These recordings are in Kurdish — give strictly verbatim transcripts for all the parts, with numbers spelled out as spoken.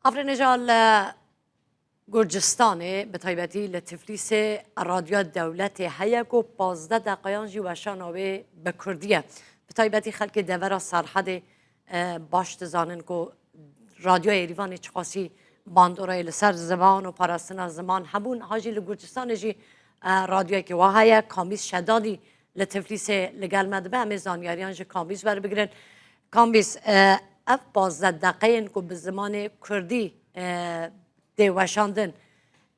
Afrîn, hêja li Gurcistanê, bi taybetî li Tiflîsê radyoya dewletê heye ku pazdeh deqeyan jî weşana wê bi kurdî ye. Bi taybetî xelkê devera Serhedê, e, baş dizanin ku radyoya Êrîvanê çiqasî bandorayê li ser ziman û parastina ziman hebûn. Ha jî li Gurcistanê jî, e, radyoyekê wa heye. Kamîz Şedadî li Tiflîsê li gel me dibe. Em ê zanyariyan ji Kamîz werbigirin. Kamîz, e, ev pazdeh deqeyên ku bi zimanê kurdî, e, tê weşandin,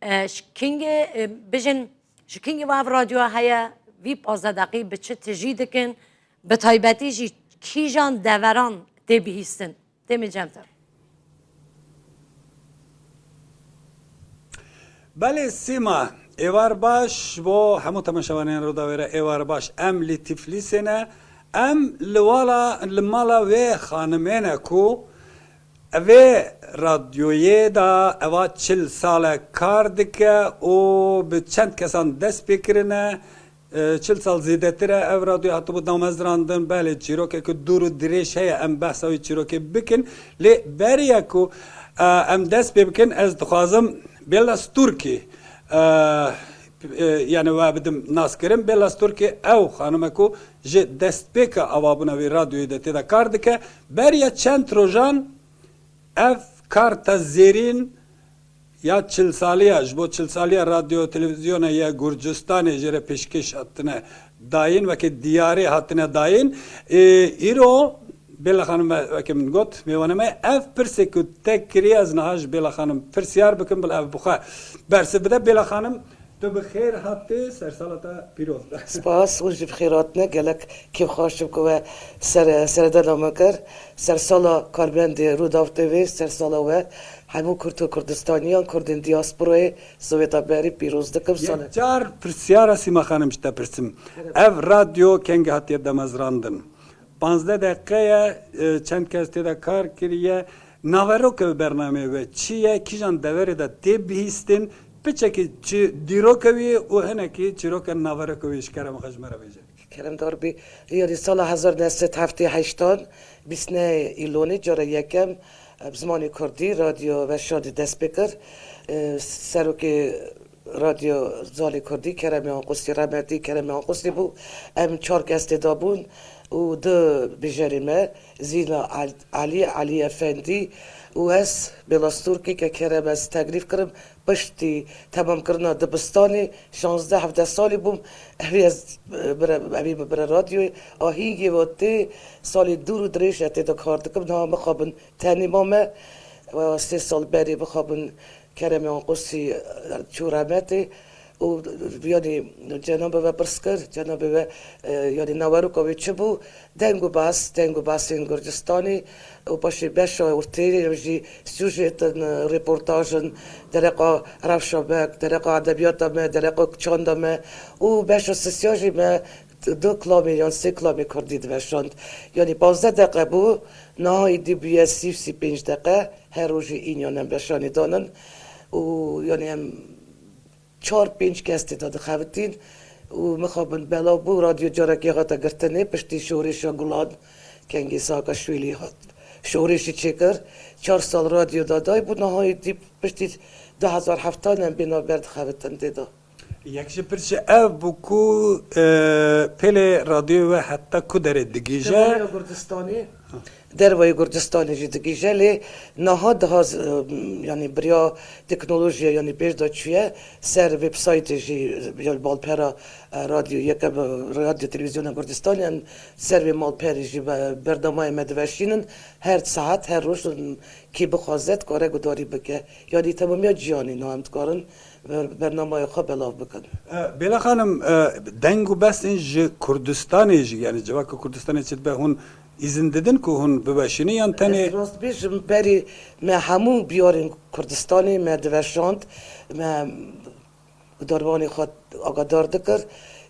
e, ji kingê, e, bijin, ji kingê ve ev radyoya heye, vî pazdeh deqî bi çi tijî dikin, bi taybetî jî kîjan deveran tê bihîstin? Tê min cem te. Belê Sîma, êvar baş ji bo hemû temaşevanên Rûdawê re, êvar baş. Em li Tiflîsê ne, em li wala, li mala wê xanimê ne ku vê radyoyê de eva çil sal e kar dike û bi çend kesan dest pê kirine. E, çil sal zêdetir e ev radyo hatibû damezrandin. Belê çîrokeke dûr û dirêj heye, em behsa wî çîrokê bikin. Lê beriya ku, e, em dest pê bikin, ez dixwazim Bella Sturkî, e, e, yani we bidim naskirin. Bella Sturkî ew xanim e ku ji destpêka avabûna wî radyoyê de tê de kar dike. Beriya çend rojan ev karta zêrîn ya çil saliya, ji bo çil saliya radyo televîzyona ya Gurcistanê jê re pêşkêş hatine dayîn, weke diyarê hatine dayîn. Ê, îro Bêla Xanim, weke min got, mêvanê me, ev pirsê ku te kiriye, ez niha ji Bêla Xanim pirsyar bikim, bila ev bi xwe bersiv bide. Bêla Xanim, tu bi xêr hatî, sersala te pîroz be. Spas, hûn jî bi xêr hatine, gelek kêfxweş im ku we ser, seredana me kir. Sersala karmendê Rûdaw T V, sersala we, hemû Kurd û Kurdistaniyan, Kurdên diasporayê, Soweta berî pîroz dikim. Yek sale. Car pirsyara Sîma Xanim ji te pirsim. Evet. Ev radyo kengî hatiye damezrandin? Panzdeh deqe ye, e, çend kes tê de kar kiriye. Naveroke bi bernameyê we çi ye? Kîjan deverê de tê bihîstin? Piçekî çi dîroke wî û hinekî çîroke naveroke wî ji kerema xwe ji me re bêje. Keremdar bî. Yarî sala hezar neh sed heftê heştan, bîst neh Îlonê cara yekem, e, bi zimanê kurdî radyo veşandî dest pê kir. E, serokê Radyo Zalê Kurdî Keremê Anqusî, remetî Keremê Anqusî bû. Em çar kes tê de bûn û du bêjerê me, Zîna El-, Elî, Elî Efendî û ez, Bêla Stûrkî, ke Kerem ez teklîf kirim, piştî temamkirina dibistanê, şazdeh hevdeh salî bûm, evî ez, e, bire, evî min bire radyoyê. A hîngê ve tê salê dûr û dirêj e tê de kar dikim, niha mixabin tenê mame. Ve sê sal berê mixabin Keremê Anqusî, e, çû remetê û, yanî, cenabê we pirs kir, cenabê we, e, yanî, naveroka wê çi bû? Deng û bas, deng û basên Gurcistanê û paşê beşa ortê jî sujêtin, e, reportajin, dereqa rewşa me, dereqa edebiyata me, dereqa çanda me û beşa sisya jî me du kilamê yan sê kilamê kurdî diveşand. Yanî panzdeh deqe bû, niha êdî bûye sî, sî pênc deqe, her rojê înyan em beşanê danin û, yanî, em çar pênc kes tê de dixebitîn û mixabin belav bû, radyo carekê hate girtinê piştî şorêşa Gulan, kengê Saakashvîlî hat şorêşî çêkir. Çar sal radyo da daybû, niha êdî piştî du hezar heftan em bê navber dixebitin tê de. Yek ji pirsê ev bû ku, e, pêlê radyoyê we heta ku derê digihîje? Dervaya Gurdistanê. Dervayê Gurdistanê jî digihîje, lê niha daha z-, e, yanî biriya teknolojiya yanî pêş de çûye, ser websaytê jî, e, ya malpera, e, radyo, yekem, e, radyo televîzyona Gurdistanê, em ser vê malperê jî be-, bernameyê me diveşînin, her saet, her roj, e, kê bixwaze dikare guhdarî bike. Yanî temamiya cîhanê niha em dikarin ber-, bernameyê xwe belav bikin. E, Bêla Xanim, e, deng û besên ji Kurdistanê jî, yanî civaka Kurdistanê çi dibe, hûn îzin didin ku hûn biweşînin yan tenê? Ez rast bêjim, berî me hemû biyarên Kurdistanê me diveşand, me guhdarvanê xwe agadar dikir.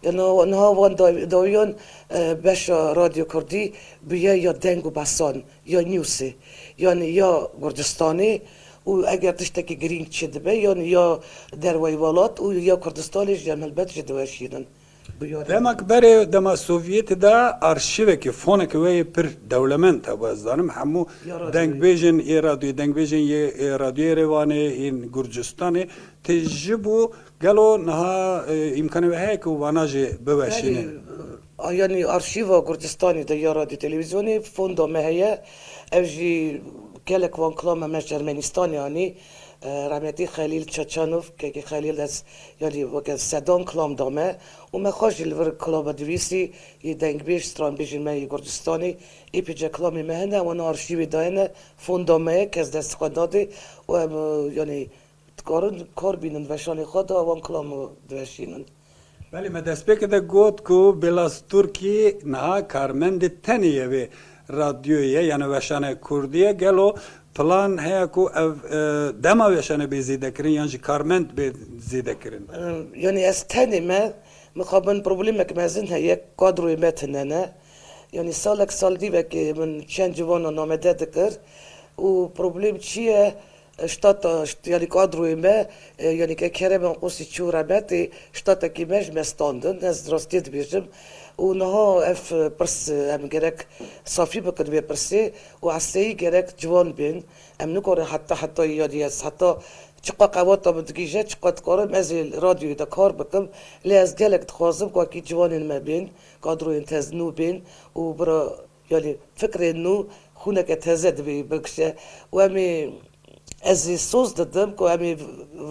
Ya niha, niha van daw-, dawiyan, e, beşa Radyo Kurdî bûye ya deng û besan, ya newsê, yanî ya Gurdistanê û eger tiştekî girîng çêdibe, yanî ya dervayî welat û ya Kurdistanê jî em helbet jî diweşînin. Demek berê dema Sovyetê de arşîvekî, fonekî wê yê pir dewlemend hebû, ez zanim hemû dengbêjên yê radyoyê, dengbêjên yê, ê, radyoyê Rêwanê, yên Gurcistanê tê ji bû. Gelo niha, e, îmkanê wê heye ku vana jî biweşîne? Belê, a, yanî arşîva Gurcistanê de ya radyo televîzyonê fonda me heye. Ev jî gelek van kilama me ji Ermenistanê anî. E, rehmetî Xelîl Çaçanov, kekê Xelîl ez, yanî weke sedan kilam da me û me xwe jî li vir kilama dirîsî yê dengbêj, stranbêjên me yê Gurcistanê, ê pêce kilamê me hene, wana arşîvê dayene, fonda me ye, kes dest xwe nade û em, e, yanî dikarin kar bînin, veşanê xwe de wan kilam diveşînin. Belê, me destpêkê de got ku Bêla Stûrkî niha karmendê tenê ye vê radyoyê ye, yani weşane kurdî ye. Gelo plan heye ku ev, e, dema weşane bê zêdekirin yan jî karmend bê zêdekirin? E, yanî ez tenê me, mixabin problemek mezin heye, kadroyê me tune ne. Yanî salek sal dîvekê min çend ciwanan amede dikir û problem çi ye? Ştata, şt-, yanî kadroyê me, e, yanî ke Kerem Anqosî çû remetê, ştatekî me ji me standin, ez rastiyê dibêjim. Û niha ev, e, pirs, e, em gerek safî bikin vê pirsê û eseyî gerek ciwan bên. Em nikarin heta, heta yanî ez heta çiqa qewata min digihîje, çiqa dikarim ez ê li radyoyê de kar bikim. Lê ez gelek dixwazim ku wekî ciwanên me bên, kadroyên tez nû bên û bira Yanî fikrên nû xûneke teze divê bikişe û em ê, ez ê soz didim ku em ê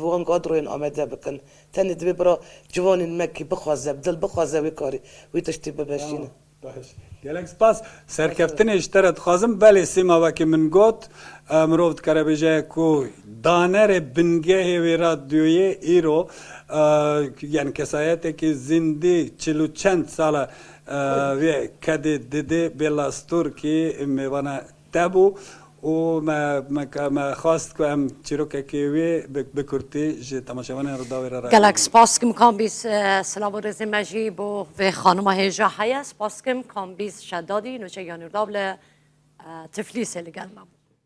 wan kadroyên amede bikin. Tenê divê bira ciwanên me kî bixwaze, bi dil bixwaze wê karî, wî tiştî bimeşîne. Tamam, baş. Gelek spas. Serkeftinê ji te re dixwazim. Belê Sîma, wekî min got, e, mirov dikare bêje ku danerê bingehê wê radyoyê îro, e, yani kesayetekî zindî çil û çend sala Vê kedê didê Bêla Stûrkî mêvana te bû û me, me, me xwest ku em çîrokekê wê bi, bi kurtî ji temaşevanên Rûdawê re ragihin. Gelek spas kim Kambîz, e, silav û rêzê me jî bo vê xanima hêja heye. Spas kim Kambîz Şedadî, nûçe Yanî Rûdaw li, e, Tiflîsê li gel me bû.